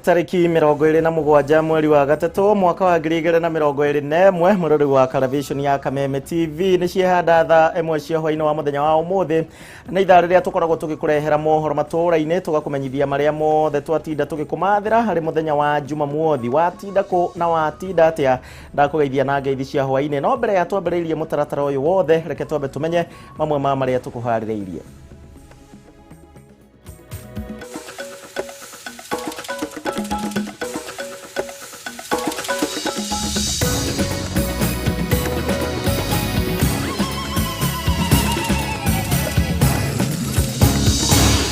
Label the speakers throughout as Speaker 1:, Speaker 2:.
Speaker 1: Tariki 27 mweri wa gatatũ mwaka wa 2021 mũrori wa television ya Kameme TV nĩ ciehanda thaa ĩmwe cia hwaĩ-inĩ wa mũthenya wa ũmũthĩ nĩ ithaa rĩrĩa tũkoragwo tũgĩkũrehera mohoro matũũra-inĩ tũgakũmenyithia marĩa mothe twatinda tũgĩkũmathĩra harĩ mũthenya wa Jumamothi. Watinda kũ na watinda atĩa? Ndakũgeithia na ngeithi cia hwaĩ-inĩ, no mbere ya twambĩrĩirie mũtaratara ũyũ wothe reke twambe tũmenye mamwe ma marĩa tũkũharĩrĩirie.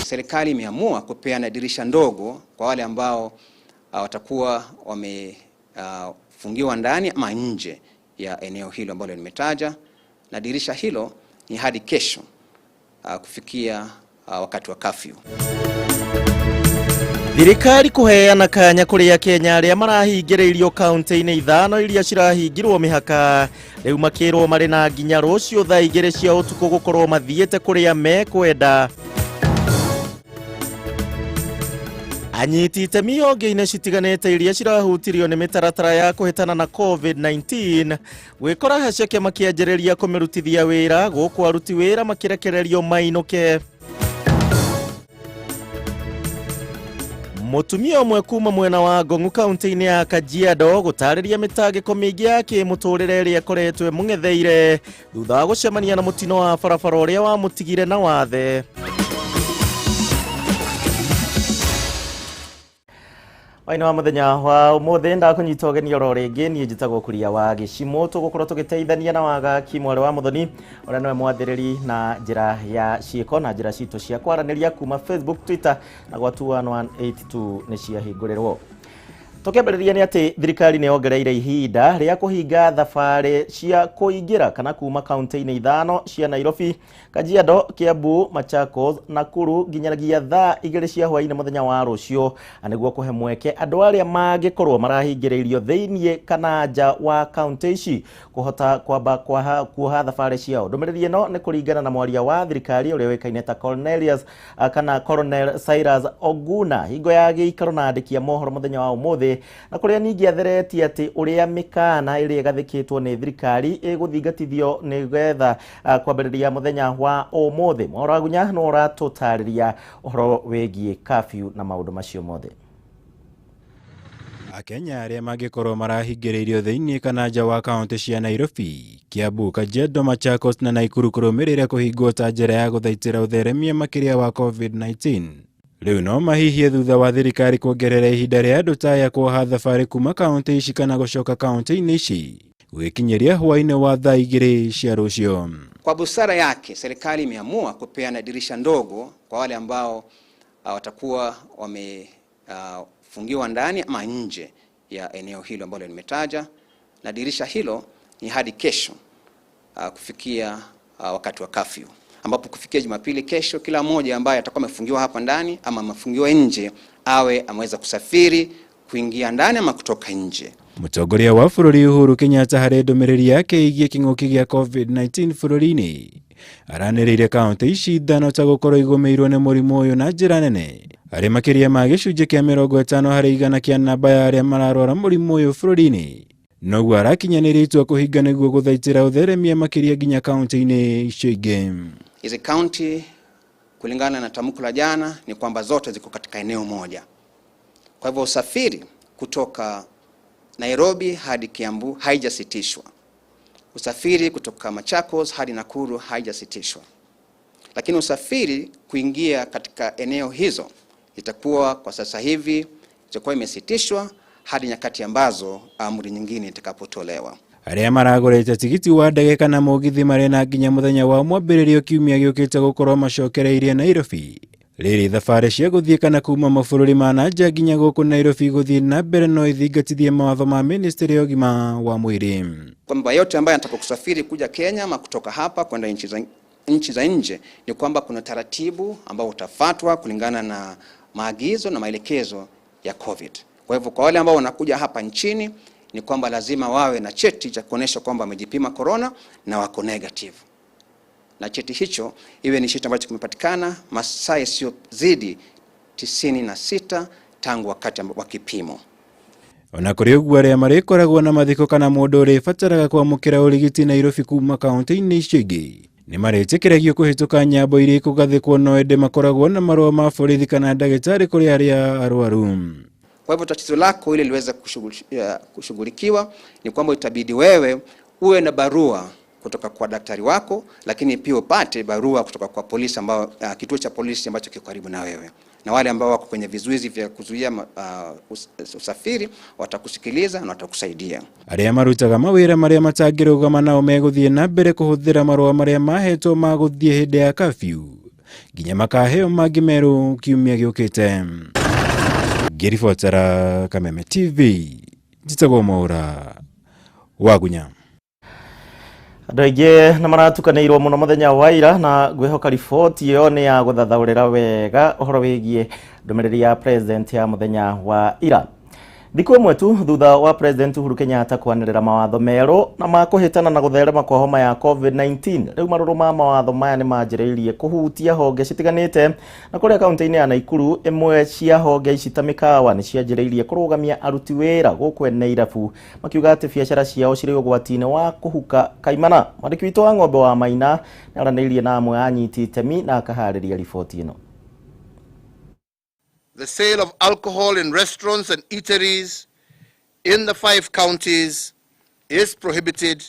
Speaker 2: Serikali imeamua kupeana dirisha ndogo kwa wale ambao watakuwa wamefungiwa ndani ama nje ya eneo hilo ambalo nimetaja, na dirisha hilo ni hadi kesho kufikia wakati wa kafyu.
Speaker 1: Thirikari kũheana kanya kũrĩ Akenya arĩa marahingĩrĩirio kaunti-inĩ ithano iria cirahingirwo mĩhaka rĩu makĩrwo marĩ na nginya rũciũ thaa 2 cia ũtukũ gũkorwo mathiĩte kũrĩa mekwenda. Anyiti itemi honge-inĩ citiganĩte iria cirahutirio nĩ mĩtaratara ya kũhĩtana na COVID-19 gwĩkora haceke makĩanjĩrĩria kũmĩrutithia wĩra gũkũ aruti wĩra makĩrekererio mainũke. Mũtumia ũmwe kuma mwena wa Ngong'u kaunti-inĩ ya Kajiado gũtarĩria mĩtangĩko mĩingĩ ya kĩmũtũrĩre ĩrĩa ĩkoretwo ĩmũng'etheire thutha wa gũcemania na mũtino wa barabara ũrĩa wamũtigire na wathe. Waina wa mũthenya wa ũmũthĩ ndakũnyita ũgeni oro rĩngĩ niĩ njĩtagwo Kuria wa Gĩcimũ tũgũkorwo tũgĩteithania na Wagaki mwarĩ wa Mũthoni ũrĩa nĩwe mwathĩrĩri na njĩra ya ciĩko na njĩra citũ cia kwaranĩria kuma Facebook, Twitter na gwa 21182 nĩ ciahingũrĩrwo. Tũkĩambĩrĩria nĩ atĩ thirikari nĩ yongereire ihinda rĩa kũhinga thabarĩ cia kũingĩra kana kuma kaunti-inĩ ithano cia Nairobi, Kajiado, Kiambu, Machakos, Nakuru nginyagia thaa 2 cia hwaĩ-inĩ mũthenya wa rũciũ nĩguo kũhe mweke andũ arĩa mangĩkorwo marahingĩrĩirio thĩiniĩ kana nja wa kaunti ici kũhota kwamba kuoha thabarĩ ciao. Ndũmĩrĩri ĩno nĩ kũringana na mwaria wa thirikari ũrĩa ũĩkaine ta Cornelius kana Colonel Cyrus Oguna hingo ya gĩikaro na andĩki a mohoro mũthenya wa ũmũthĩ, na kũrĩa ningĩ atheretie atĩ ũrĩa mĩkana ĩrĩa ĩgathĩkĩtwo nĩ thirikari ĩgũthingatithio nĩgetha kwambĩrĩria mũthenya wa ũmũthĩ. Mohoro Agunya nĩ ũratũtarĩria ũhoro wĩgiĩ curfew na maũndũ macio mothe.
Speaker 3: Akenya arĩa mangĩkorwo marahingĩrĩirio thĩiniĩ kana nja wa kaunti cia Nairobi, Kiambu, Kajiado, Machakos na Nakuru kũrũmĩrĩra kũhingwo ta njĩra ya gũthaitĩra ũtheremia makĩria wa COVID-19. Rĩu no mahihie thutha wa thirikari kuongerera ihinda rĩa andũ ta aya kuoha thabarĩ kuma kaunti ici kana gũcoka kaunti-inĩ ici gũgĩkinyĩria hwaĩ-inĩ wa thaa 2 cia rũciũ.
Speaker 2: Kwa busara yake serikali imeamua kupeana dirisha ndogo kwa wale ambao watakuwa wamefungiwa ndani ama nje ya eneo hilo ambalo nimetaja, na dirisha hilo ni hadi kesho kufikia wakati wa kafyu, ambapo kufikia Jumapili kesho kila mmoja ambaye atakuwa amefungiwa hapa ndani ama amefungiwa nje awe ameweza kusafiri kuingia ndani ama kutoka nje.
Speaker 3: Mũtongoria wa bũrũri Uhuru Kenyatta harĩ ndũmĩrĩri yake ĩgiĩ kĩng'ũki gĩa COVID-19 bũrũri-inĩ aranĩrĩire kaunti ici ithano ta gũkorwo igũmĩirwo nĩ mũrimũ ũyũ na njĩra nene, arĩ makĩria ma gĩcunjĩ kĩa 50% kĩa namba ya arĩa mararwara mũrimũ ũyũ bũrũri-inĩ. Noguo arakinyanĩria itua kũhinga nĩguo gũthaitĩra ũtheremia makĩria nginya kaunti-inĩ icio ingĩ.
Speaker 2: Hizi kaunti kulingana na tamko la jana ni kwamba zote ziko katika eneo moja. Kwa hivyo usafiri kutoka Nairobi hadi Kiambu haijasitishwa. Usafiri kutoka Machakos hadi Nakuru haijasitishwa. Lakini usafiri kuingia katika eneo hizo itakuwa kwa sasa hivi itakuwa imesitishwa hadi nyakati ambazo amri nyingine itakapotolewa.
Speaker 3: Arĩa maragũrĩte tigiti wa ndege kana mũgithi marĩ na nginya mũthenya wa mwambĩrĩrio kiumia gĩũkĩte gũkorwo macokereirie Nairobi. Rĩrĩ thabarĩ cia gũthiĩ kana kuma mabũrũri ma na nja nginya gũkũ Nairobi gũthiĩ na mbere no ithingatithie mawatho ma ministry ya ũgima wa mwĩrĩ.
Speaker 2: Kwamba yote ambaye anataka kusafiri kuja Kenya ama kutoka hapa kwenda nchi za nje ni kwamba kuna taratibu ambao utafuatwa kulingana na maagizo na maelekezo ya COVID. Kwa hivyo kwa wale ambao wanakuja hapa nchini ni kwamba lazima wawe na cheti cha kuonesha kwamba wamejipima corona na wako negative. Na cheti hicho iwe ni cheti ambacho kimepatikana masaa yasiyozidi 96 tangu wakati wa kipimo.
Speaker 3: Ona kũrĩ ũguo, arĩa marĩkoragwo na mathiko kana mũndũ ũrĩbataraga kwamũkĩra ũrigiti Nairobi kuma kaunti-inĩ icio ingĩ nĩ marĩtĩkĩragio kũhĩtũka nyambo iria ikũgathĩkwo, no ĩndĩ makoragwo na marũa ma borithi kana ndagĩtarĩ kũrĩ arĩa arwaru.
Speaker 2: Kwa hivyo tatizo lako ili liweze kushughulikiwa ni kwamba itabidi wewe uwe na barua kutoka kwa daktari wako, lakini pia upate barua kutoka kwa polisi ambao, kituo cha polisi ambacho kiko karibu na wewe, na wale ambao wako kwenye vizuizi vya kuzuia usafiri watakusikiliza na watakusaidia.
Speaker 3: Arĩa marutaga mawĩra marĩa matangĩrũgama nao megũthiĩ na mbere kũhũthĩra marũa marĩa mahetwo ma gũthiĩ hĩndĩ ya curfew nginya makaheo mangĩ merũ kiumia gĩũkĩte. Ngĩribotera Kameme TV, njĩtagwo Mwaũra Wagunya.
Speaker 1: Andũ aingĩ nĩ maratukanĩirwo mũno mũthenya wa ira, na ngwĩhoka riboti ĩyo nĩ ya gũthathaũrĩra wega ũhoro wĩgiĩ ndũmĩrĩri ya president ya mũthenya wa ira. Thikũ ĩmwe tu thutha wa President Uhuru Kenyatta kwanĩrĩra mawatho merũ na ma kũhĩtana na gũtherema kwa homa ya COVID-19, rĩu marũrũ ma mawatho maya nĩ manjĩrĩirie kũhutia honge citiganĩte, na kũrĩa kaunti-inĩ ya Nakuru imwe cia honge ici ta mĩkawa nĩ cianjĩrĩirie kũrũgamia aruti wĩra gũkũ ene irabu, makiuga atĩ biacara ciao cirĩ ũgwati-inĩ wa kũhuka kaimana. Mwandĩki witũ wa Ng'ombe wa Maina nĩ aranĩirie na amwe a anyiti itemi na akaharĩria riboti ĩno.
Speaker 4: The sale of alcohol in restaurants and eateries in the 5 counties is prohibited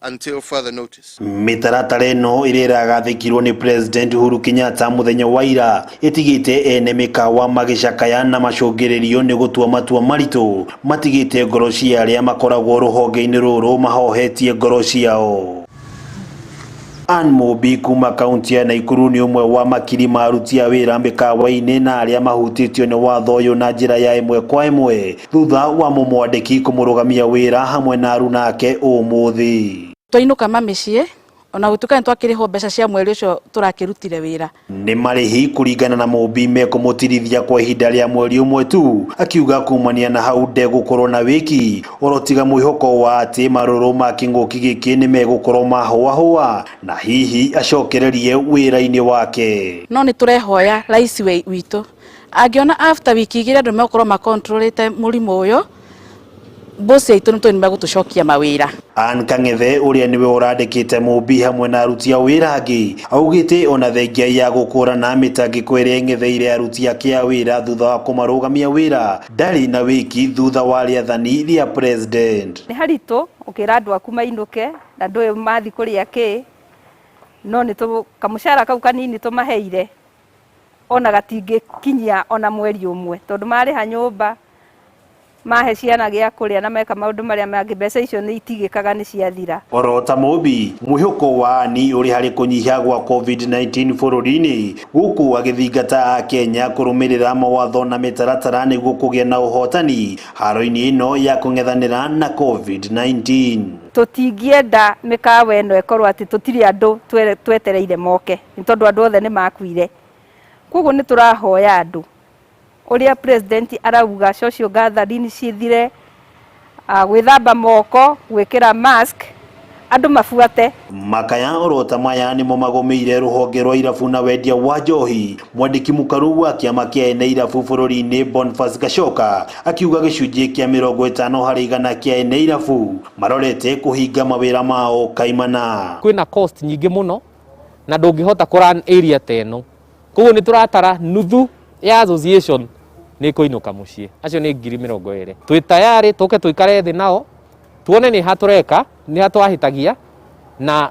Speaker 4: until further notice.
Speaker 5: Mĩtaratara ĩno ĩrĩa ĩragathĩkirwo nĩ President Uhuru Kenyatta mũthenya wa ira ĩtigĩte ene mĩkawa magĩcakaya na macũngĩrĩrio nĩ gũtua matua maritũ matigĩte ngoro cia arĩa makoragwo rũhonge-inĩ rũrũ mahohetie ngoro ciao. Ann Mũmbi kuma kaunti ya Nakuru nĩ ũmwe wa makiri ma aruti a wĩra mĩkawa-inĩ na arĩa mahutĩtio nĩ watho ũyũ na njĩra ya ĩmwe kwa ĩmwe thutha wa mũmwandĩki kũmũrũgamia wĩra hamwe na aruna ake ũmũthĩ.
Speaker 6: Twainũka mamĩciĩ ona gũtuĩka nĩ twakĩrĩhwo mbeca cia mweri ũcio tũrakĩrutire wĩra.
Speaker 5: Nĩ marĩhi kũringana na Mũmbi mekũmũtirithia kwa ihinda rĩa mweri ũmwe tu, akiuga kumania na hau ndegũkorwo na wĩki orotiga mwĩhoko wa atĩ marũrũ ma kĩng'ũki gĩkĩ nĩ megũkorwo mahũahũa na hihi acokererie wĩra-inĩ wake.
Speaker 6: No nĩ tũrehoya rais witũ angĩona after wiki igĩrĩ andũ megũkorwo makontrolĩte mũrimũ ũyũ, bosi aitũ nĩ tũĩ nĩ megũtũcokia mawĩra.
Speaker 5: Ann Kang'ethe ũrĩa nĩwe ũrandĩkĩte Mũmbi hamwe na aruti a wĩra angĩ augĩte ona thengia ya gũkũrana mĩtangĩko ĩrĩa ĩng'etheire aruti ake a wĩra thutha wa kũmarũgamia wĩra ndarĩ na wĩki thutha wa rĩathani rĩa president.
Speaker 7: Nĩ haritũ ũkĩra andũ aku mainũke na ndũĩ mathi kũrĩa kĩ, no nĩ kamũcara kau kanini tũmaheire ona gatingĩkinyia ona mweri ũmwe tondũ marĩha nyũmba, mahe ciana gĩa kũrĩa na meka maũndũ marĩa mangĩ, mbeca icio nĩ itigĩkaga nĩ ciathira.
Speaker 5: Oro ta Mũmbi, mwĩhoko wa Ani ũrĩ harĩ kũnyiha gwa COVID-19 bũrũri-inĩ gũkũ agĩthingata Akenya kũrũmĩrĩra mawatho na mĩtaratara nĩguo kũgĩa na ũhotani haro-inĩ ĩno ya kũng'ethanĩra na COVID-19.
Speaker 7: Tũtingĩenda mĩkawa ĩno ĩkorwo atĩ tũtirĩ andũ twetereire moke nĩ tondũ andũ othe nĩ makuire. Koguo nĩ tũrahoya andũ ũrĩa president arauga social gathering cithire, gwĩthamba moko, gwĩkĩra mask, andũ mabuate.
Speaker 5: Makaya orota maya nĩmo magũmĩire rũhonge rwa irabu na wendia wa njohi. Mwandĩki mũkaru wa kĩama kĩa ene irabu bũrũri-inĩ Boniface Gachoka akiuga gĩcunjĩ kĩa 50% kĩa ene irabu marorete kũhinga mawĩra mao kaimana.
Speaker 8: Kwĩna cost nyingĩ mũno na ndũngĩhota kũ run area ta ĩno, koguo nĩ tũratara nuthu ya association nĩ kũinũka mũciĩ, acio nĩ 20,000. Twĩ tayari tũke tũikare thĩ nao tuone nĩ ha tũreka, nĩ ha twahĩtagia na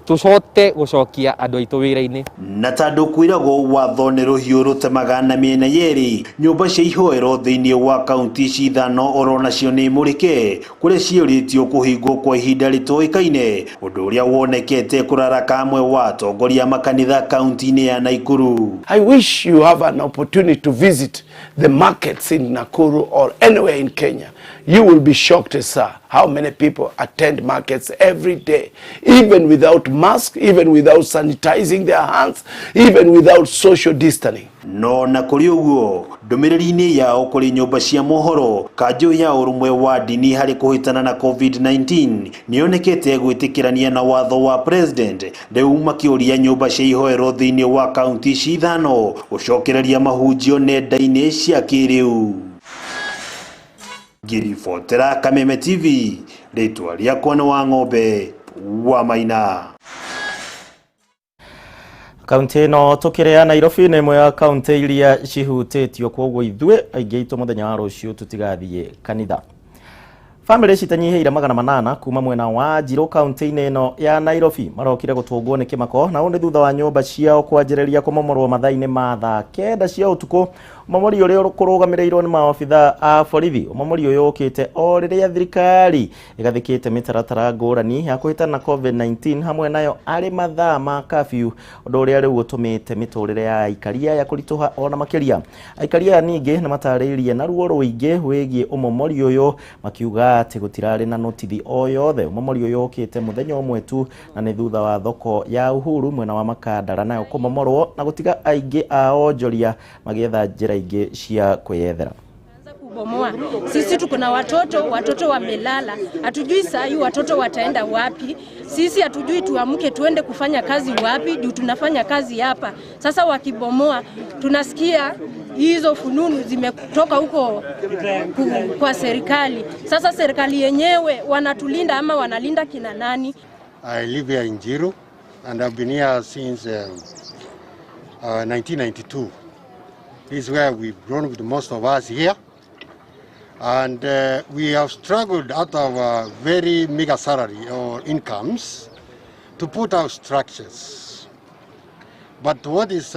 Speaker 8: tũcote gũcokia andũ aitũ wĩra-inĩ.
Speaker 5: Na tondũ kwĩragwo watho nĩ rũhiũ rũtemaga na mĩena yerĩ, nyũmba cia ihoero thĩinĩ wa kaunti ici ithano oro nacio nĩ mũrĩke kũrĩa ciũrĩtio kũhingwo kwa ihinda rĩtoĩkaine, ũndũ ũrĩa wonekete kũraraka amwe wa atongoria makanitha kaunti-inĩ ya Nakuru.
Speaker 9: I wish you have an opportunity to visit the markets in Nakuru or anywhere in Kenya. You will be shocked, sir, how many people attend markets every day, even without masks, even without sanitizing their hands, even without social distancing.
Speaker 5: No na kũrĩ ũguo ndũmĩrĩri-inĩ yao kũrĩ nyũmba cia mohoro kanjũ ya ũrũmwe wa ndini harĩ kũhĩtana na COVID-19 nĩyonekete gwĩtĩkĩrania na watho wa president rĩu makĩũria nyũmba cia ihoero thĩinĩ wa kaunti ici ithano gũcokereria mahunjio nenda-inĩ cia kĩrĩu. Ngĩribotera Kameme TV, rĩtwa rĩakwa nĩ wa Ng'ombe wa Maina.
Speaker 1: Kaunti ĩno tũkĩrĩ ya Nairobi nĩ ĩmwe ya kaunti iria cihutĩtio, kwoguo ithuĩ aingĩ aitũ mũthenya wa rũciũ tũtigathiĩ kanitha. Bamĩrĩ citanyihĩire 800 kuma mwena wa Njirũ kaunti-inĩ ĩno ya Nairobi marokire gũtũngwo nĩ kĩmako, na ũũ nĩ thutha wa nyũmba ciao kwanjĩrĩria kũmomorwo mathaa-inĩ ma thaa 9 cia ũtukũ. Ũmomori ũrĩa kũrũgamĩrĩirwo nĩ maobitha a borithi. Ũmomori ũyũ ũkĩte o rĩrĩa thirikari ĩgathĩkĩte mĩtaratara ngũrani ya kũhĩtana na COVID-19 hamwe nayo arĩ mathaa ma curfew, ũndũ ũrĩa rĩu ũtũmĩte mĩtũrĩre ya aikari aya kũritũha ona makĩria. Aikari aya ningĩ nĩ matarĩirie na ruo rũingĩ wĩgiĩ ũmomori ũyũ, makiuga atĩ gũtirarĩ na notithi o yothe. Ũmomori ũyũ ũkĩte mũthenya ũmwe tu na nĩ thutha wa thoko ya Uhuru mwena wa Makandara nayo kũmomorwo na gũtiga aingĩ a onjoria magĩetha njĩra ingĩ cia kwĩyethera.
Speaker 10: Kubomoa. Sisi tuko na watoto, watoto wamelala, hatujui saa hii watoto wataenda wapi. Sisi hatujui tuamke tuende kufanya kazi wapi, juu tunafanya kazi hapa. Sasa wakibomoa, tunasikia hizo fununu zimetoka huko kwa serikali. Sasa serikali yenyewe wanatulinda ama wanalinda kina nani?
Speaker 11: I live here in Njiru and I've been here since 1992. This is where we've grown with most of us here. And we have struggled out of our very meager salary or incomes to put our structures. But what is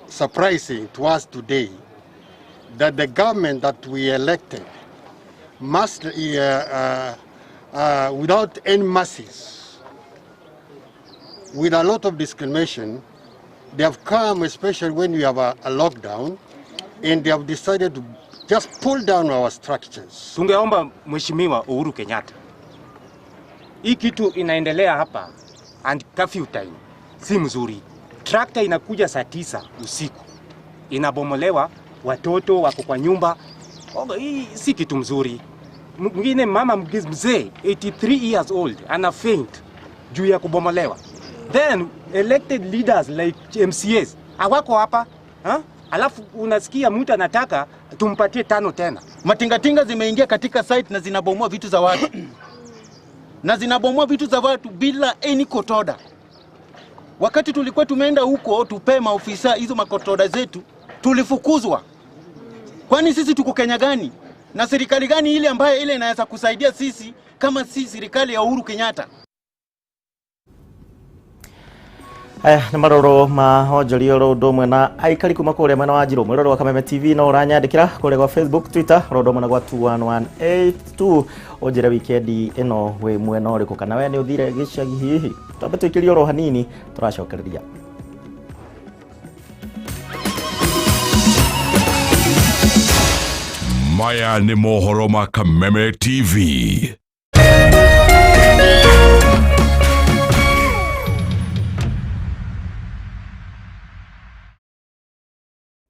Speaker 11: surprising to us today, that the government that we elected must, without any mercies, with a lot of discrimination, they have come, especially when we have a lockdown, and they have decided to just pull down our structures.
Speaker 12: Tungeomba Mheshimiwa Uhuru Kenyatta, hii kitu inaendelea hapa and curfew time si mzuri. Tractor inakuja saa 9 usiku inabomolewa, watoto wako kwa nyumba. Hii si kitu mzuri. Mwingine mama mzee 83 years old ana faint juu ya kubomolewa. Then elected leaders like MCAs hawako hapa, ha? Alafu unasikia mtu anataka tumpatie 5 tena.
Speaker 13: Matingatinga zimeingia katika site na zinabomoa vitu za watu. Na zinabomoa vitu za watu bila any court order. Wakati tulikuwa tumeenda huko tupe maofisa hizo makotoda zetu, tulifukuzwa. Kwani sisi tuko Kenya gani? Na serikali gani ile ambayo ile inaweza kusaidia sisi kama si serikali ya Uhuru Kenyatta?
Speaker 1: Aya nĩ maroro ma onjoria oro ũndũ ũmwe na aikari kuma kũrĩa mwena wa Njirũ. Mwĩrore wa Kameme TV no ũranyandĩkĩra kũrĩa gwa Facebook, Twitter, oro ũndũ ũmwe na gwa 21182 ũnjĩre wikendi ĩno wĩ mwena ũrĩkũ, kana we nĩ ũthire gĩcagi hihi. Twambe tũikĩrie oro hanini tũracokereria.
Speaker 14: Maya nĩ mohoro ma Kameme TV.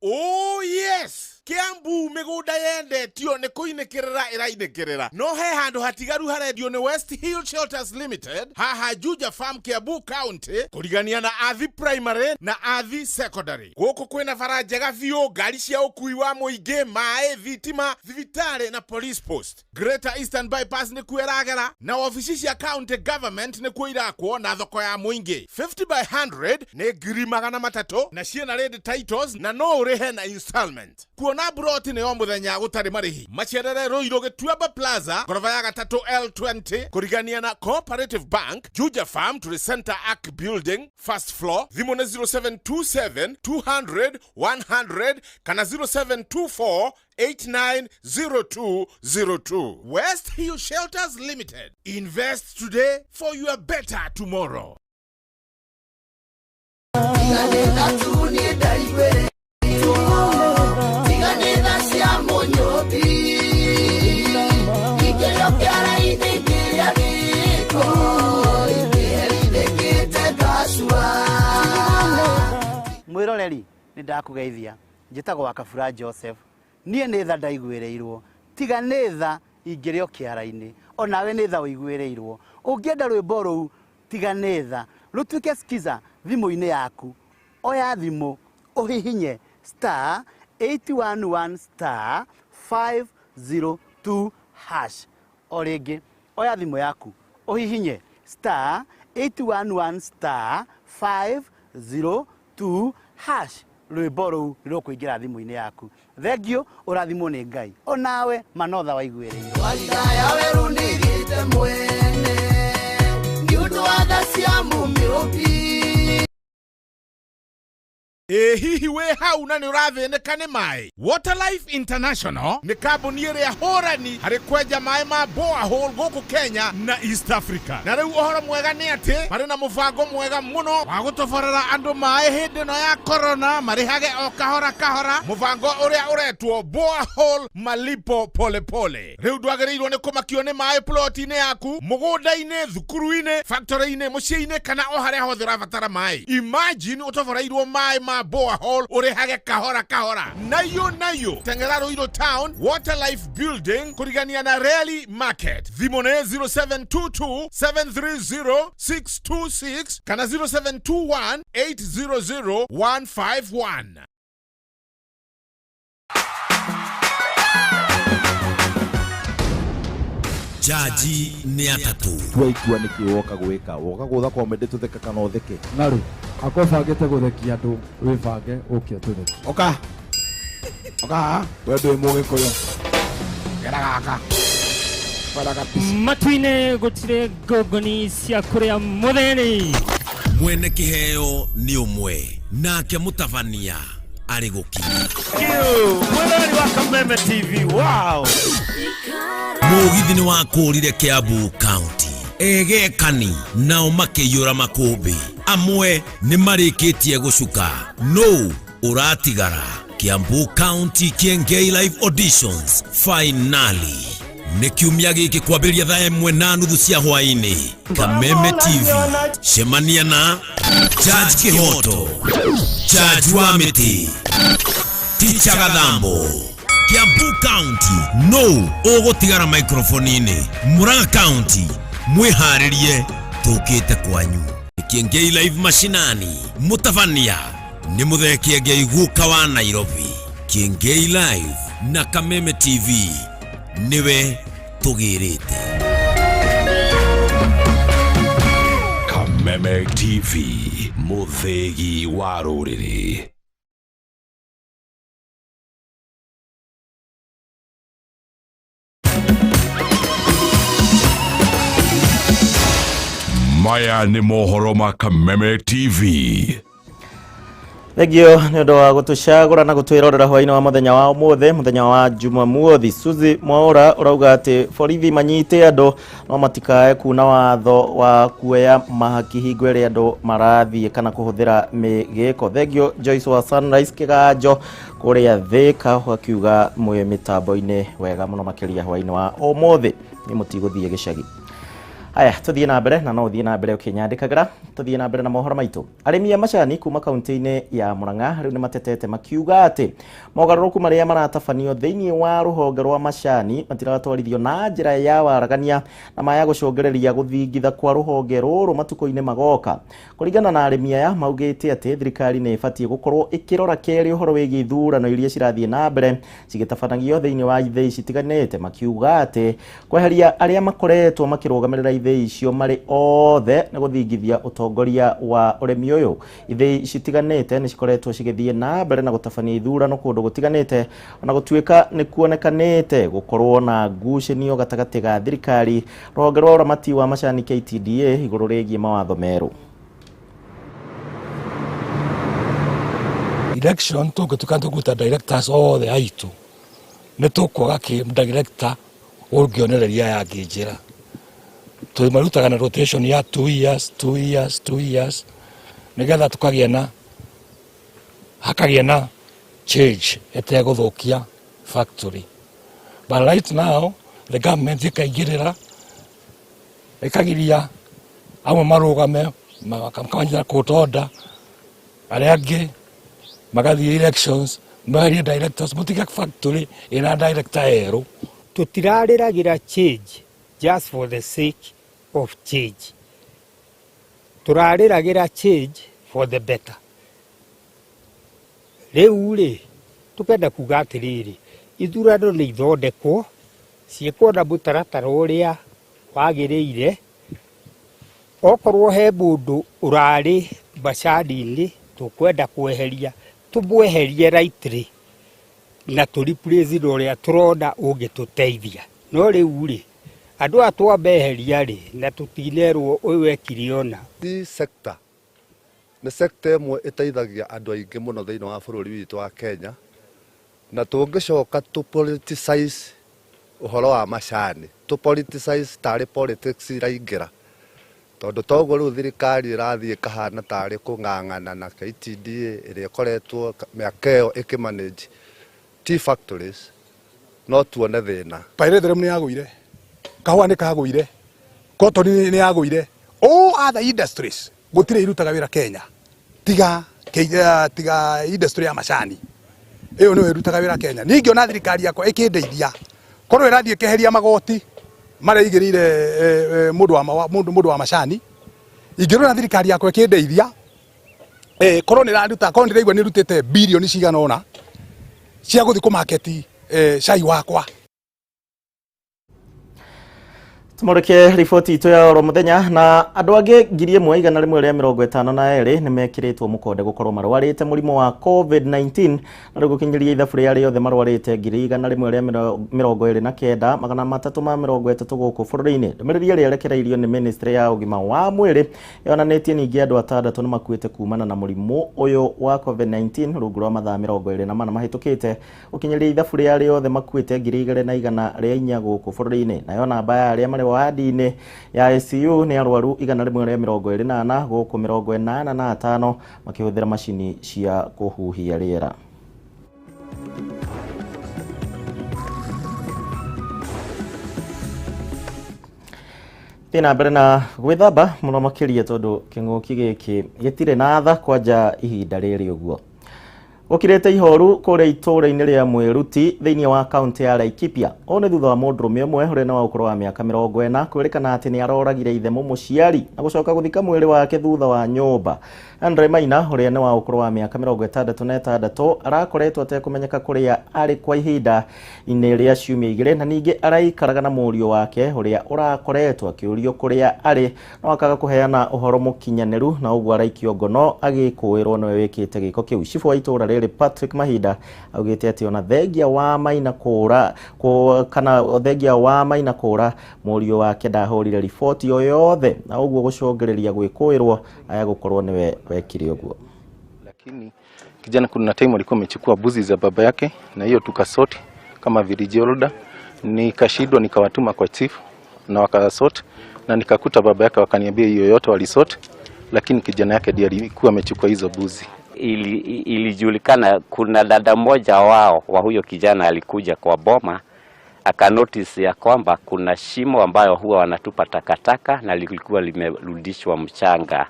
Speaker 15: Oh yes! Kiambu migunda yendetio ni kuinikirira irainikirira no he handu hatigaru harendio ni West Hill Shelters Limited haha Juja Farm Kiambu County kurigania na Athi Primary na Athi Secondary. Guku kwina bara njega biũ, ngari cia ukui wa muingi, maĩ, thitima, thibitari na police post. Greater Eastern Bypass ni kuo ĩragera na ofici cia county government ni kuo irakwo na thoko ya muingi. 50 by 100 ni 300,000 na ciĩna ready titles na no ũrĩhe na installment. Kuona broti ni o muthenya gutari marihi. Macerere Ruiru Gituamba Plaza ngoroba ya gatatu L20 kurigania na Cooperative Bank, Juja Farm to the Center Arc Building first floor. Thimu ni 0727 200 100 kana 0724 890202. West Hill Shelters Limited. Invest today for your better tomorrow.
Speaker 16: Mwĩroreri, nĩ ndakũgeithia. Njĩtagwo Wakabura Joseph. Niĩ nĩ tha ndaiguĩrĩirwo. Tiga nĩ tha ingĩrĩ o kĩara-inĩ. Onawe nĩ tha ũiguĩrĩirwo. Ũngĩenda rwĩmbo rũu tiga nĩ tha rũtuĩke skiza thimũ-inĩ yaku. Oya thimũ ũhihinye star 811 star 502 hash. O rĩngĩ, oya thimũ yaku ũhihinye star 811 star 502 hash. Rwĩmbo rũu rũkũingĩra thimũ-inĩ yaku. Thengiũ, ũrathimwo nĩ Ngai. Onawe manotha waiguĩrĩirwo.
Speaker 17: Walidaya weru ndigite mwene nĩ ũndũ wa tha cia Mũmĩũmbi.
Speaker 15: Ĩ hihi wĩ hau na nĩ ũrathĩnĩka nĩ maĩ? Waterlife International nĩ kambuni ĩrĩa hũrani harĩ kwenja maĩ ma borehole gũkũ Kenya na East Africa. Na rĩu ũhoro mwega nĩ atĩ marĩ na mũbango mwega mũno wa gũtoborera andũ maĩ hĩndĩ ĩno ya corona, marĩhage o kahora kahora, mũbango ũrĩa ũretwo borehole malipo polepole. Rĩu ndwagĩrĩirwo nĩ kũmakio nĩ maĩ ploti-inĩ yaku, mũgũnda-inĩ, thukuru-inĩ, factory-inĩ, mũciĩ-inĩ kana o harĩa hothe ũrabatara maĩ. Imagine ũtoboreirwo maĩ ma borehole ũrĩhage kahora kahora. Nayo nayo teng'era Ruiru Town, Waterlife Building, kũrigania na Rally Market. Thimũ nĩ 0722 730 626 kana 0721 800 151.
Speaker 18: Jaji nĩ atatũ.
Speaker 19: Tua itua nĩkĩ woka gwĩka, woka gũtha comedy tũtheke kana ũtheke.
Speaker 20: Naru akorwo bangĩte gũthekia andũ, wĩbange ũke ũtũthekie.
Speaker 19: Oka oka haha, we ndũĩ mũgĩkũyũ, gera gaka bara kabisa.
Speaker 21: Matu-inĩ gũtirĩ ngũngũni cia kũrĩa mũtheni.
Speaker 18: Mwene kĩheo nĩ ũmwe, nake mũtabania arĩ gũkinya.
Speaker 1: Mwĩroreri wa Kameme TV, wow.
Speaker 18: Mũgithi nĩ wakũrire Kiambu County. Egekani nao makĩiyũra makũmbĩ. Amwe nĩ marĩkĩtie gũcuka. No ũratigara. Kiambu County Kiengei Live Auditions finally nĩ kiumia gĩkĩ kwambĩrĩria thaa 1:30 cia hwaĩ-inĩ. Kameme TV, cemania na Judge Kĩhoto, Judge wa Mĩtĩ, Ticha Gathambo. Kiambu County no ũgũtigara microphone-inĩ. Murang'a County mwĩharĩrie tũkĩte kwanyu. Kiengei Live mashinani, mũtabania nĩ Mũthee Kiengei guka wa Nairobi. Kiengei Live na Kameme TV nĩwe tũgĩrĩte.
Speaker 14: Kameme TV, mũthĩgi wa rũrĩrĩ. Maya nĩ mohoro ma Kameme TV.
Speaker 1: Thengio nĩ ũndũ wa gũtũcagũra na gũtwĩrorera hwaĩ-inĩ wa mũthenya wa ũmũthĩ, mũthenya wa Jumamothi. Suzy Mwaura ũrauga atĩ borithi manyite andũ no matikae kuna watho wa kuoya mahaki hingo ĩrĩa andũ marathiĩ kana kũhũthĩra mĩgĩko. Thengio Joyce wa Sunrise Kĩganjo kũrĩa Thĩka akiuga mwĩ mĩtambo-inĩ wega mũno makĩria hwaĩ-inĩ wa ũmũthĩ, nĩ mũtigũthiĩ gĩcagi. Aya, tuthiĩ na mbere na no ũthiĩ na mbere ũkĩnyandĩkagĩra. Tuthiĩ na mbere na mohoro maitũ. Arĩmi a macani kuma kaunti-inĩ ya Murang'a rĩu nĩ matetete makiuga atĩ mogarũrũku marĩa maratabanio thĩinĩ wa rũhonge rwa macani matiratwarithio na njĩra ya waragania na maya gũcũngĩrĩria gũthingitha kwa rũhonge rũrũ matukũ-inĩ magoka. Kũringana na arĩmi aya, maugĩte atĩ thirikari nĩ ĩbatiĩ gũkorwo ĩkĩrora kerĩ ũhoro wĩgiĩ ithurano iria cirathiĩ na mbere cigĩtabanagio thĩinĩ wa ithĩi citiganĩte, makiuga atĩ kweheria arĩa makoretwo makĩrũgamĩrĩra ithĩi icio marĩ othe nĩ gũthingithia ũtongoria wa ũrĩmi ũyũ. Ithĩi citiganĩte nĩ cikoretwo cigĩthiĩ na mbere na gũtabania ithurano kũndũ gũtiganĩte, ona gũtuĩka nĩ kuonekanĩte gũkorwo na ngucanio gatagatĩ ga thirikari, rũhonge rwa ũramati wa macani KTDA igũrũ rĩgiĩ mawatho merũ.
Speaker 22: Election tũngĩtuĩka tũkũruta directors othe aitũ, nĩ tũkwaga kĩ director ũngĩonereria aya angĩ njĩra. Tũmarutaga na rotation ya 2 years, 2 years, 2 years, nĩgetha tũkagĩa na hakagĩa na change ĩtegũthũkia factory. But right now the government ĩkaingĩrĩra ĩkagiria amwe marũgame makanyita court order, arĩa angĩ Magathiĩ elections, meherie directors, mũtige factory ĩna director erũ.
Speaker 2: Tũtirarĩragĩra change just for the sake of change, tũrarĩragĩra change for the better. Rĩu rĩ, tũkenda kuga atĩrĩrĩ, ithurano nĩ ithondekwo ciĩkwo na mũtaratara ũrĩa wagĩrĩire. Okorwo he mũndũ ũrarĩ macani-inĩ tũkwenda kweheria, tũmweherie rightly na tũ replace na ũrĩa tũrona ũngĩtũteithia. No rĩu rĩ, andũ aya twameheria rĩ, na tũtinerwo ũyũ ekire ũna.
Speaker 3: Tea sector nĩ sector ĩmwe ĩteithagia andũ aingĩ mũno thĩinĩ wa bũrũri witũ wa Kenya, na tũngĩcoka tũ politicize ũhoro wa macani, tũ politicize tarĩ politics iraingĩra, tondũ toguo rĩu thirikari ĩrathiĩ ĩkahana tarĩ kũng'ang'ana na KTDA ĩrĩa ĩkoretwo mĩaka ĩyo ĩkĩmanage tea factories, no tuone thĩna.
Speaker 19: Pyrethrum nĩ yagũire, kahũa nĩ kagũire, cotton nĩ yagũire, all other industries gũtirĩ irutaga wĩra Kenya tiga tiga industry ya macani ĩyo nĩyo ĩrutaga wĩra Kenya. Niĩ ingĩona thirikari yakwa ĩkĩndeithia korwo ĩrathiĩ ĩkeheria magoti marĩa ĩigĩrĩire mũndũ wa macani, ingĩrora thirikari yakwa ĩkĩndeithia korwo nĩ ĩraruta, korwo ndĩraigua nĩ ĩrutĩte birioni cigana ũna cia gũthiĩ kũmaketi cai wakwa.
Speaker 1: Tumũrĩke riboti itũ ya oro mũthenya. Na andũ angĩ 1152 nĩ mekĩrĩtwo mũkonde gũkorwo marwarĩte mũrimũ wa COVID-19, na rĩu gũkinyĩria ithabu rĩa arĩa othe marwarĩte 129,330 gũkũ bũrũri-inĩ. Ndũmĩrĩri ĩrĩa ĩrekereirio nĩ ministry ya ũgima wa mwĩrĩ yonanĩtie ningĩ andũ 6 nĩ makuĩte kumana na mũrimũ ũyũ wa COVID-19 rungu rwa mathaa 24 mahĩtũkĩte, gũkinyĩria ithabu rĩa arĩa othe makuĩte 2104 gũkũ bũrũri-inĩ. Nayo namba ya arĩa marĩ wadi-inĩ ya ICU nĩ arwaru 124 gũkũ 85 makĩhũthĩra macini cia kũhuhia rĩera. Thiĩ na mbere na gwĩthamba mũno makĩria tondũ kĩng'ũki gĩkĩ gĩtirĩ na tha kwanja ihinda rĩrĩ ũguo. Gũkirĩte ihoru kũrĩa itũũra-inĩ rĩa Mwĩruti thĩinĩ wa kaunti ya Laikipia. Ũũ nĩ thutha wa mũndũrũme ũmwe ũrĩa nĩ wa ũkũrũ wa mĩaka 40 kwĩrĩkana atĩ nĩ aroragire ithe mũmũciari na gũcoka gũthika mwĩrĩ wake thutha wa nyũmba. Andre Maina ũrĩa nĩ wa ũkũrũ wa mĩaka 66 arakoretwo atekũmenyeka kũrĩa arĩ kwa ihinda inĩ rĩa ciumia 2, na ningĩ araikaraga na mũriũ wake ũrĩa ũrakoretwo akĩũrio kũrĩa arĩ no akaga kũheana ũhoro mũkinyanĩru, na ũguo araikio ngono agĩkũĩrwo nĩwe wĩkĩte gĩko kĩu. Cibũ wa itũũra rĩrĩ Patrick Mahinda augĩte atĩ ona thengia wa Maina kũra kana thengia wa Maina kũra mũriũ wake ndahũrire riboti o yothe, na ũguo gũcũngĩrĩria gwĩkũĩrwo aya gũkorwo nĩwe wekire ũguo.
Speaker 23: Lakini kijana kuna time alikuwa amechukua mbuzi za baba yake, na hiyo tukasort kama village elder, nikashindwa nikawatuma kwa chief na wakasort, na nikakuta baba yake wakaniambia hiyo yote walisort, lakini kijana yake ndiye alikuwa amechukua hizo mbuzi.
Speaker 24: Ilijulikana kuna dada mmoja wao wa huyo kijana alikuja kwa boma akanotice ya kwamba kuna shimo ambayo huwa wanatupa takataka na lilikuwa limerudishwa mchanga.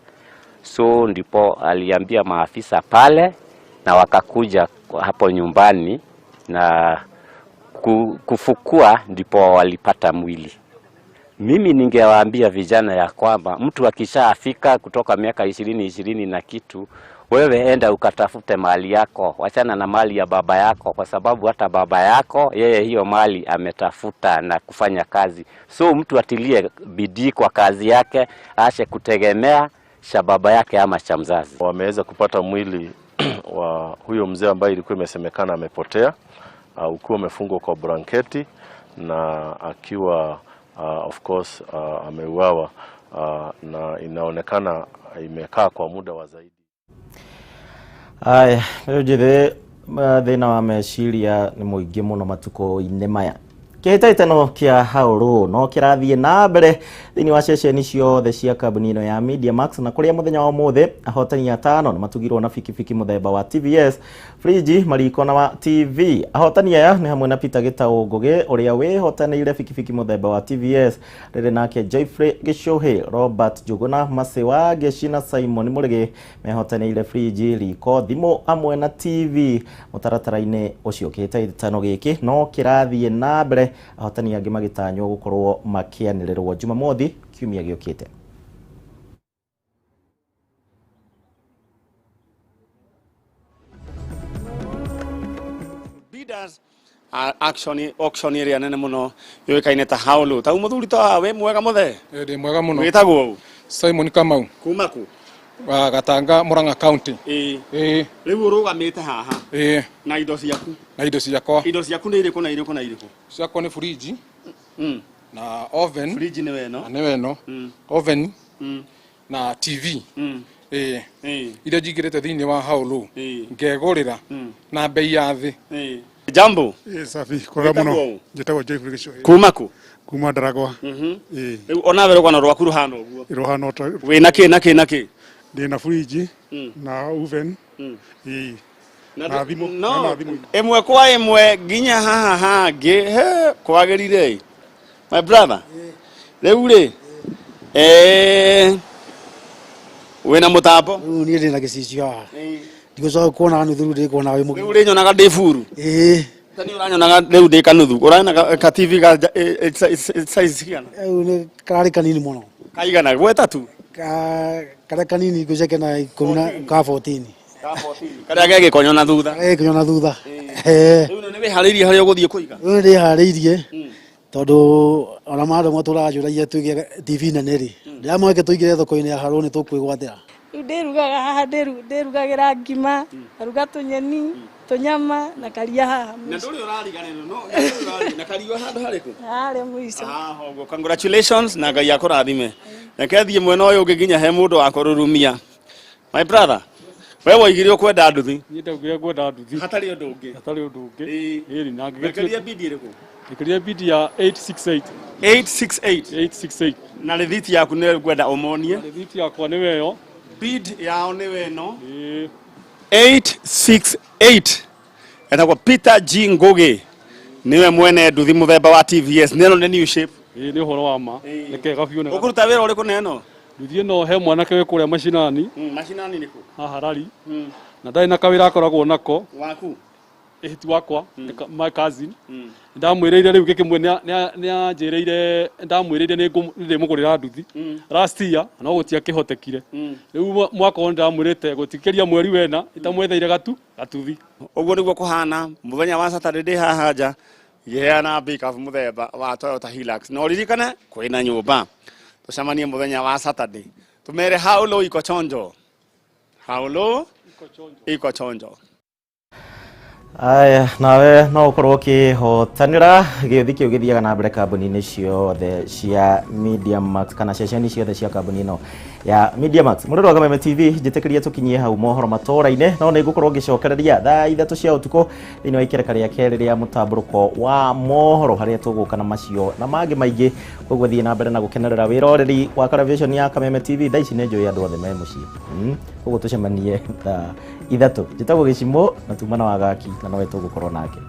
Speaker 24: So ndipo aliambia maafisa pale na wakakuja hapo nyumbani na kufukua, ndipo walipata mwili. Mimi ningewaambia vijana ya kwamba mtu akishafika kutoka miaka 20, 20 na kitu, wewe enda ukatafute mali yako, wachana na mali ya baba yako, kwa sababu hata baba yako yeye hiyo mali ametafuta na kufanya kazi. So mtu atilie bidii kwa kazi yake, aache kutegemea cha baba yake ama cha mzazi.
Speaker 25: Wameweza kupata mwili wa huyo mzee ambaye ilikuwa imesemekana amepotea, ukiwa umefungwa kwa blanketi na akiwa of course ameuawa, na inaonekana imekaa kwa muda wa zaidi.
Speaker 1: Aya, rĩu njĩthĩ thĩna wa meciria nĩ mũingĩ mũno matukũ-inĩ maya. Kĩhĩtahĩtano kĩa Haũrũ no kĩrathiĩ na mbere thĩinĩ wa ceceni ciothe cia kambuni ĩno ya Media Max, na kũrĩa mũthenya wa ũmũthĩ ahotani atano nĩ matugirwo na bikibiki mũthemba wa TVS, friji, mariko na wa TV. Ahotani aya nĩ hamwe na Peter Gĩtaũ Ngũgĩ ũrĩa wĩhotanĩire bikibiki mũthemba wa TVS, rĩrĩ nake Geoffrey Gĩcũhĩ, Robert Njũgũna, Mercy wa Ngeci na Simon Mũrĩgĩ mehotanĩire friji, riko, thimũ hamwe na TV. Mũtaratara-inĩ ũcio kĩhĩtahĩtano gĩkĩ no kĩrathiĩ na mbere, ahotani angĩ magĩtanywo gũkorwo makĩanĩrĩrwo Jumamothi kiumia gĩũkĩte.
Speaker 4: Bidders auction auction ĩrĩa nene mũno yũĩkaine ta Haulu. Tau mũthuri ta wĩ mwega mũthee?
Speaker 6: Ndĩ mwega mũno.
Speaker 4: Wĩtagwo ũ?
Speaker 6: Simon Kamau.
Speaker 4: Kuma kũ?
Speaker 6: Wa Gatanga, Murang'a County.
Speaker 4: Ĩĩ.
Speaker 6: Ĩĩ.
Speaker 4: Rĩu ũrũgamĩte haha
Speaker 6: Ĩĩ.
Speaker 4: na indo ciaku?
Speaker 6: Na indo ciakwa.
Speaker 4: Indo ciaku nĩ irĩkũ na irĩkũ na irĩkũ?
Speaker 6: Ciakwa nĩ fridge. Na oven.
Speaker 4: Fridge nĩ weno.
Speaker 6: Nĩ weno. Oven. Na TV. Ĩĩ. Iria njingĩrĩte thĩinĩ wa Haulu. Ngegũrĩra na bei ya thĩ.
Speaker 4: Jambo.
Speaker 7: Ĩ safi kwega
Speaker 4: Wĩtagwo
Speaker 7: mũno.
Speaker 4: ũ?
Speaker 7: Njĩtagwo Geoffrey Gĩcũhĩ.
Speaker 4: Kuma kũ?
Speaker 7: Kuma Ndaragwa. Ĩ.
Speaker 4: Rĩu onawe rũgano rwaku rũhana ũguo.
Speaker 7: Rũhana ota.
Speaker 4: Wĩna kĩ na kĩ na kĩ?
Speaker 7: Ndĩna fridge na oven. Ĩ. Na thimũ.
Speaker 4: No,
Speaker 7: Na thimũ.
Speaker 4: ĩmwe kwa ĩmwe nginya haha hangĩ he kwagĩrire. My brother. Rĩu rĩ wĩna mũtambo?
Speaker 8: Rĩu niĩ ndĩna gĩcicio haha. Ndigũcoka kuona nuthu rĩu ndĩkuona wĩ mũgima.
Speaker 4: Rĩu ũrĩnyonaga ndĩ buru.
Speaker 8: Ĩĩ.
Speaker 4: Ta niĩ ũranyonaga rĩu ndĩ kanuthu. Ũrona ka TV ga size cigana?
Speaker 8: Rĩu nĩ kararĩ kanini mũno.
Speaker 4: Kaigana gweta tu.
Speaker 8: Karĩa kanini ngwĩciria kena ikũmi na ka 14.
Speaker 4: Karĩa ge gĩkonyo na thutha.
Speaker 8: Karĩa gĩkonyo na thutha. Ĩĩ.
Speaker 4: Rĩu nĩ wĩharĩirie harĩa ũgũthiĩ kũiga?
Speaker 8: Rĩu nĩ ndĩharĩirie tondũ ona ma andũ amwe tũranjũragia tũige TV nene rĩ, ndĩramweke tũingĩre thoko-inĩ ya Harũ nĩ tũkwĩgwatĩra.
Speaker 10: Rĩu ndĩrugaga haha, ndĩrugagĩra ngima, ngaruga tũnyeni, tũnyama na karia haha
Speaker 4: Na
Speaker 10: mũico.
Speaker 4: ndũrĩ ũrariganĩrwo no na karia handũ harĩkũ?
Speaker 10: Harĩa mũico.
Speaker 4: Haha ũguo. Congratulations na Ngai akũrathime. Reke thiĩ mwena ũyũ ũngĩ nginya he mũndũ wa kũrurumia. My brother, we woigire ũkwenda nduthi.
Speaker 6: Niĩ ndaugire ngwenda nduthi.
Speaker 4: Hatarĩ ũndũ ũngĩ.
Speaker 6: Hatarĩ ũndũ ũngĩ. Ĩĩ na ngĩgĩtua.
Speaker 4: Wekĩrire bidi ĩrĩkũ?
Speaker 6: Ngĩkĩrire bidi ya 868.
Speaker 4: 868.
Speaker 6: 868.
Speaker 4: Na rĩthiti yaku nĩ ngwenda ũmonie.
Speaker 6: Rĩthiti yakwa nĩ weyo.
Speaker 4: Bid yao nĩ weno. 868. Etagwo Peter G Ngugi. Niwe mwene nduthi mũthemba wa TVS. Nĩ ĩno nĩ new shape.
Speaker 6: Ĩĩ nĩ ũhoro wa ma. Nĩ kega biũ.
Speaker 4: Ũkũruta wĩra ũrĩkũ na ĩno?
Speaker 6: Nduthi ĩno he mwanake wĩ kũrĩa macinani.
Speaker 4: Macinani nĩ kũ?
Speaker 6: Haha Rari. Na ndarĩ na kawĩra akoragwo nako.
Speaker 4: Waku?
Speaker 6: Ĩhĩti wakwa, my cousin. Ndamwĩrĩire rĩu gĩkĩmwe nĩ anjĩrĩire ndamwĩrĩire nĩ ndĩmũgũrĩra nduthi last year no gũtiakĩhotekire. Rĩu mwaka ũyũ ndamwĩrĩte gũtikĩria mweri wena itamwetheire gatuthi.
Speaker 4: Ũguo nĩguo kũhana mũthenya wa Saturday ndĩ haha nja ngĩheana pickup mũthemba wa Toyota Hilux. Na ũririkane kwĩna nyũmba. Tũcemanie mũthenya wa Saturday. Tũmere haulo iko chonjo. Haulo iko chonjo.
Speaker 1: Aya, nawe no ũkorwo ũkĩhotanĩra gĩũthi kĩu gĩthiaga na mbere kambuni-inĩ ciothe cia Media Max kana ceceni ciothe cia kambuni ĩno ya Media Max. Mũrĩro wa Kameme TV, njĩtĩkĩrie tũkinyie hau mohoro matũra-inĩ, no nĩ ngũkorwo ngĩcokereria thaa 3 cia ũtukũ thĩinĩ wa ikereka rĩa kerĩ rĩa mũtambũrũko wa mohoro harĩa tũgũka na macio na mangĩ maingĩ. Koguo thiĩ na mbere na gũkenerera wĩroreri wa television ya Kameme TV. Thaa ici nĩ njũĩ andũ othe me mũciĩ. Koguo tũcemanie thaa 3. Njĩtagwo Gĩcimũ na tuma na Wagaki na nowe tũgũkorwo nake.